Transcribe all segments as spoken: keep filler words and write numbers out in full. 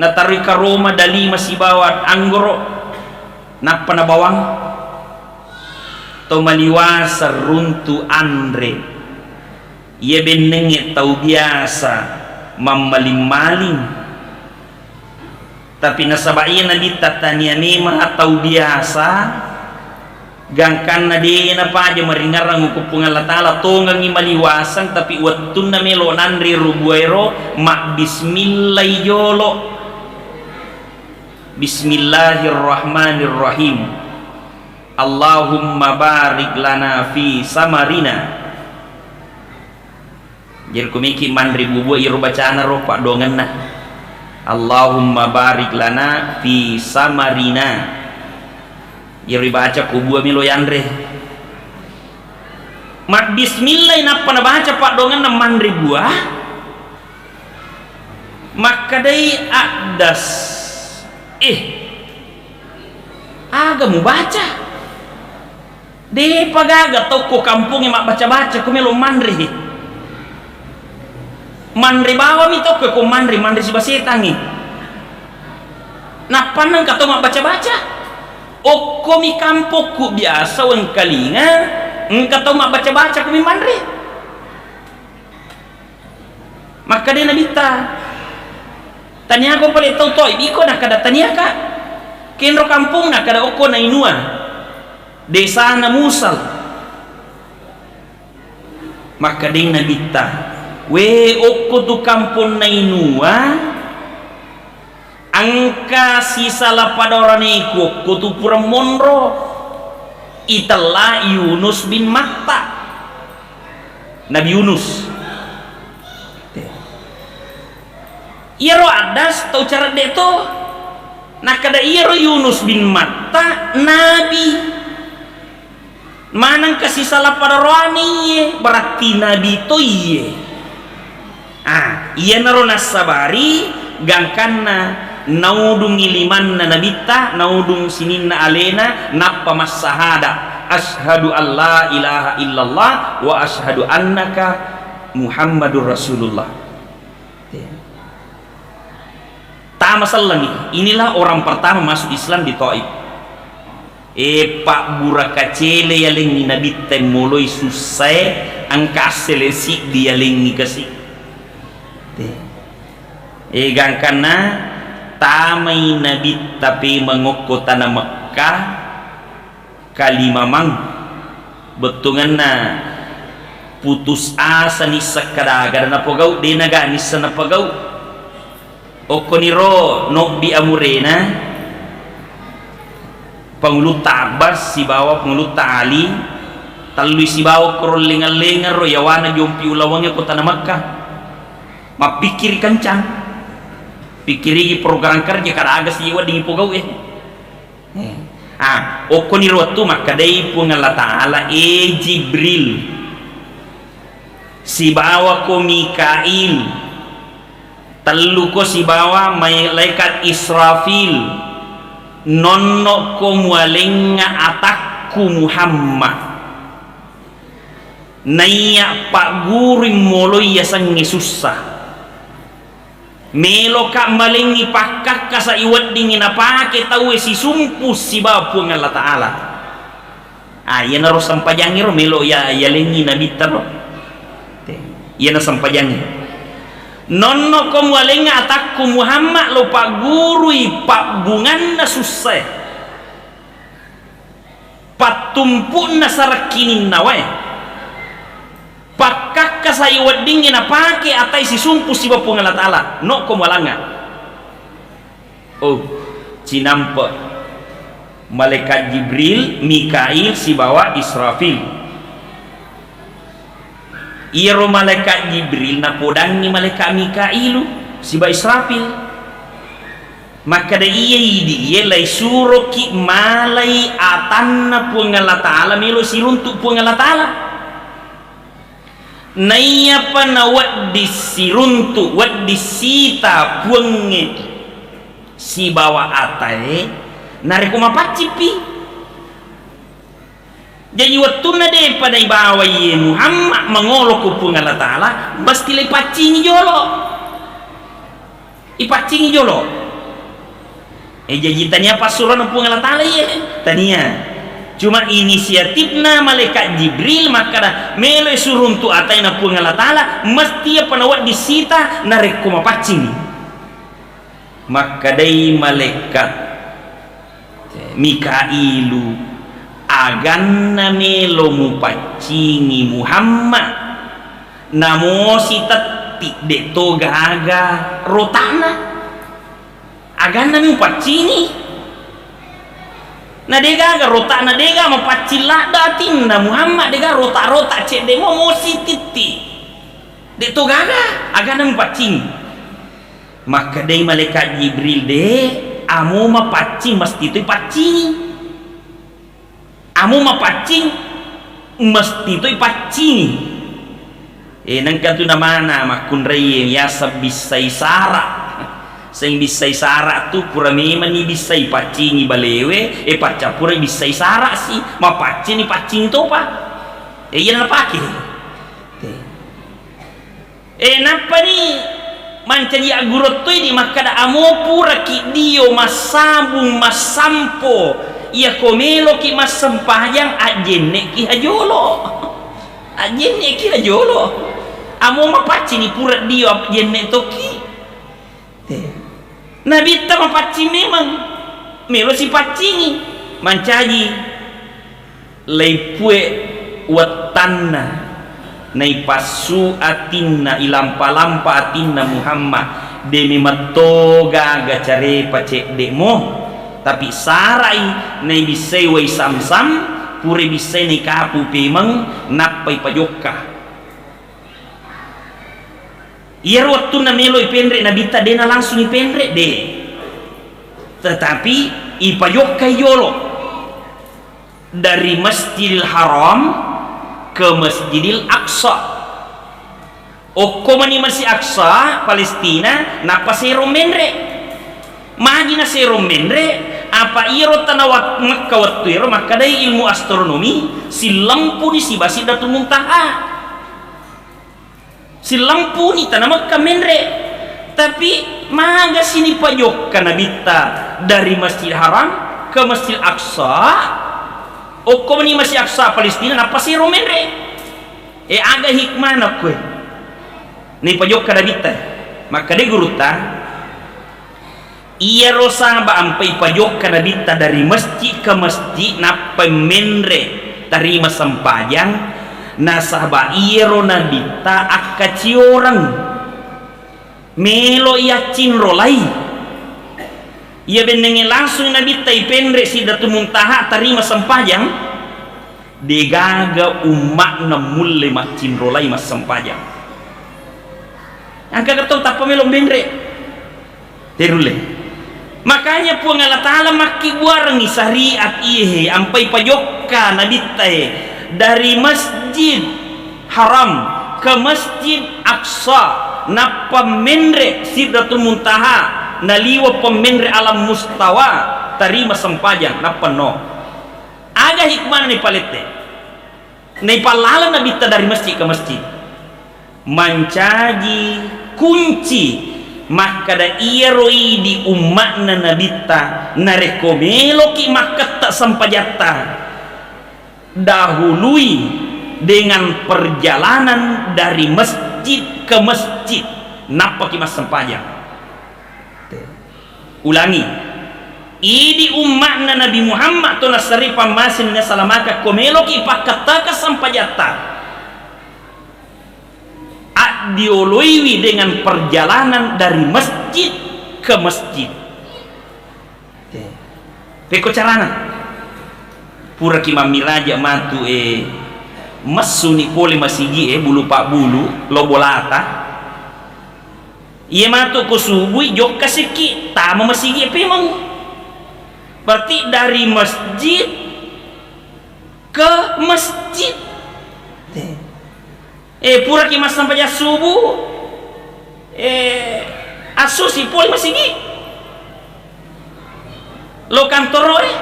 Nataroi karoma dalima sibawa anggoro, nappa nabawang. To maliwaseng runtu anre, iya bennengnge tau biasa mammaling-maling. Tapi nasaba iya Nabitta tania memang tau biasa, gangkanna de napaja maringerrang ko Puang Allah Ta'ala, tongengngi maliwaseng, tapi wettunna melo nanre ro buaero, mabbismillai jolo. Bismillahirrahmanirrahim. Allahumma barik lana fi samarina. Jadi kumiki manre bubua iro bacana ro paddoangenna. Allahumma barik lana fi samarina. Iro ibaca ko bua melo yanre. Mabbismillah nappa nabaca paddoangenna manre bua. Makkedai Addas, "Eh, aga mubaca? Depa gaga tau ko kampongnge mabbaca-baca ko melo manre. Manre bawami tau ko manre, manre siba setangngi. Nappanna engka tau mabbaca-baca. Okkomi kampokku biasa wengkalinga engka tau mabbaca-baca ko mi manre." Makkeda Nabitta, "Taniako pale tau Taif iko?" Nakkeda, "Taniaka." "Kenro kampung?" Nakkeda, "Okko Nainua, desana Musal." Makkeda Nabitta, "We, okko tu kampung Nainua, engka sisala pada oraneku okko tu pura monro, itella Yunus bin Matta." Nabi Yunus. Iyaro Addas tau caredde to. Nakkeda iyaro Yunus bin Matta nabi. Manengka sisala pada roane iye, berarti nabi to iye. Ah, iyanaro nassabari gangkanna naudungi limanna Nabitta, naudung sininna alena, nappa massahada, "Asyhadu an la ilaha illallah wa asyhadu annaka Muhammadur Rasulullah." Tama sellengi. Inilah orang pertama masuk Islam di Taif. Eh, pabbura kacele yalengngi Nabitta moloi sussae, engka assele siddi yalengngi kasi. Te. Eh, gangkanna tamai Nabitta pemeng okko tana Mekkah kalimamang. Bettuangenna putus asa nisseng kada-kada napogau, de naga nisseng napogau. Okkoniro nobbi amurena Pangulutta Abbas sibawa Pangulutta Ali, tellui sibawa korollengeng-lengeng ro yawana jompi ulawengnge ko tana Mekkah. Mappikkiri kencang. Pikkirigi program kerja kada aga si wedding pogau e. Eh. Ah, okkoniro wettu makkedai Puang Allah Ta'ala, "Eh Jibril, sibawa ko Mikail, tellu ko sibawa malaikat Israfil, nonno ko mualengnga atakku Muhammad. Naiya paggurui moloi yasengnge sussa. Meloka malengngi pakkakkasa i weddingngi napake tauwe sisumpu sibawa Puang Allah Ta'ala." Ah, iyanaro sempajangngero melo ya, yalengngi Nabitta ro. Te, iyana sempajangnge. "Nonno ko mualengnga atakku Muhammad, lo paggurui pabbunganna sussae, pattumpu'na sarekkininnawae, pakkakkasa i weddingngi napake atai sisumpu sibawa Puang Allah Ta'ala, nokko mualangnga." Oh, cinampe malaikat Jibril, Mikail sibawa Israfil. Iyaro malaikat Jibril napodangngi malaikat Mikailu sibawa Israfil. Makkeda, "Iya idi iye laisuroki malai atanna Puang Allah Ta'ala melo siruntu Puang Allah Ta'ala." Naiyapa nawedding siruntu, wedding sita Puangnge sibawa atae, narekko mapaccingpi. Jaji, wettunna depa naibawai Muhammad mangolo ko Puang Allah Ta'ala, mesti le paccingi jolo. Ipaccingi jolo. Eh, jaji tania passurona Puang Allah Ta'ala iye, tania. Cuma inisiatifna malaikat Jibril makkada, "Meloi surung tu ataina Puang Allah Ta'ala, mesti apa nawedding sita narekko mapaccingi." Makkadai malaikat Mikailu, "Aganna melo mupaccingi Muhammad, namosi tetti de to gaga rotana." Aganna mi upaccingi. Na degaga rotakna, dega mapaccing ladda atinna Muhammad, dega rotak-rotak cedde mo mosi titti. De to gaga, aganna mi upaccingi. Makkedai malaikat Jibril, "De, amo mapaccing mesti toi paccingi." Amo mapaccing, mesti toi paccingi. Eh, nengka tu namana makkunraie yaseng bissai sara. Seng bissai sara tu pura memang ni bissai paccingi balewe, eh, paccappurai bissai sara si, mapaccing ni paccingi topa. Eh, iya napake. Eh. Eh, nappani mancaji agguruttoi di makkada, "Amo puraki dio massabung, massampo, iyako meloki massempajang, ajjenneki hajolo." Ajjenneki hajolo. Amo mapaccini pura dio ajjenne tokki. Te. Nabitta mapaccing memang, melo sipaccingi, mancaji laipué wettanna, naipassu atinna, ilampa-lampa atinna Muhammad, dé mémetto gaga carépa céddé'mo, tapi sarai naibissai wai Samsam, pura ibissai naikapu pémeng, nappai pajokka. Iyaro wettunna melo ipenre Nabitta, de nalangsung ipenre, de. Tetapi ipajokkai yolo dari Masjidil Haram ke Masjidil Aqsa. Okko mani Masjid Aqsa, Palestina, nappa sero menre. Magi na sero menre, apa iyaro tana wat-, Mekka wettu ero makkedai ilmu astronomi, sillempuni siba Sidratul Muntaha. Sillempuni tana Mekka menre. Tapi maga sini pajokka Nabitta dari Masjid Haram ke Masjid Aqsa? Okko mani Masjid Aqsa Palestina, nappa sero menre. E, aga hikmana koe? Ni pajokka Nabitta. Makkeda gurutta, Iyaro saba ampai pajokka Nabitta dari masjid ke masjid, nappa menre tarima sempajang, nasaba iyaro Nabitta akkacioreng, melo iyaccinrolai. Iya bennengnge langsung Nabitta ipenre Sidratul Muntaha tarima sempajang, degaga umma'na mulle maccinrolai massempajang. Engka tau tappa melo menre. Terulle. Makanya Puang Allah Ta'ala makkibbuarengngi syariat iyehe ampai pajokka Nabittae dari Masjid Haram ke Masjid Aqsa, nappa menre Sidratul Muntaha, naliwa pemmenre alam mustawa, tarima sempajang, nappa no. Aga hikmana ni palette? Naipallaleng Nabitta dari masjid ke masjid. Mancaji kunci makkada iyaro idi umma'na Nabitta, narekko meloki makketta sempajatta, dahului dengan perjalanan dari masjid ke masjid, nappaki massempajang. Ulangi. Idi umma'na Nabi Muhammad to nassari pammasini nasalamaka ko meloki pakkattaka sempajatta. Addioloiwi dengan perjalanan dari masjid ke masjid. Pekko carana? Puraki mammiraja matu e, messuni pole masigi e, bulu pabbulu, lo bolata. Iya matu ko subui jokka sikki tama masigi e pemeng. Berarti dari masjid ke masjid. Eh, puraki massempajang subuh, eh, assusi pole masigi. Lo kantoro e,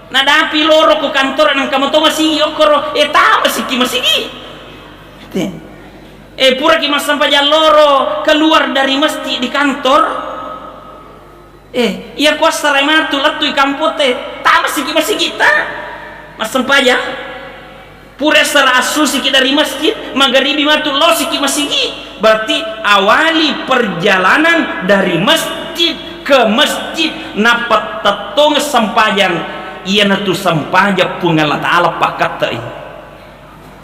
nadapi loro ko kantoro, nengka moto masigi okkoro, eh, tama sikki masigi. Eh, puraki massempajang loro keluar dari masjid di kantor, Eh, iya kuassara matu lettu i kampotta, tamasiki masigitta massempajang. Pura essara assusiki dari masjid, magaribi matu losiki masigi. Berarti awali perjalanan dari masjid ke masjid, nappa tettong sempajang, iyanatu sempajang Puang Allah Ta'ala pakkattei.